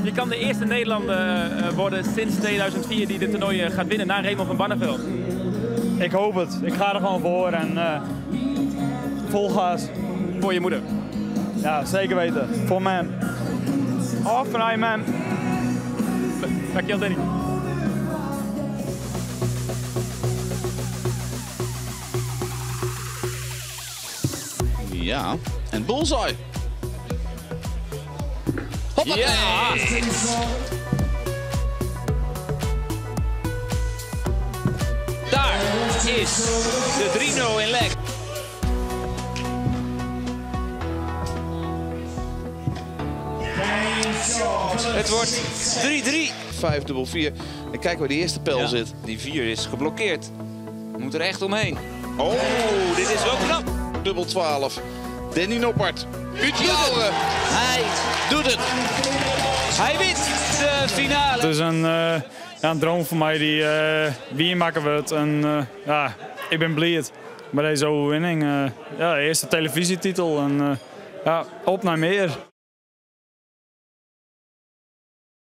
Je kan de eerste Nederlander worden sinds 2004 die dit toernooi gaat winnen na Raymond van Barneveld. Ik hoop het. Ik ga er gewoon voor en vol gas. Voor je moeder? Ja, zeker weten. Voor mem. Of voor mem. Dankjewel, Danny. Ja, en bullseye. Hoppakee! Ja. Daar is de 3-0 in leg. Het wordt 3-3. 5 dubbel 4. En kijk waar die eerste pijl Ja, zit. Die 4 is geblokkeerd. Moet er echt omheen. Oh, dit is wel knap. Dubbel 12. Danny Noppert. Uit Joure. Hij doet het. Hij wint de finale. Het is een droom voor mij die wie maken wordt. En ik ben blij het bij deze overwinning. Ja, eerste televisietitel en op naar meer.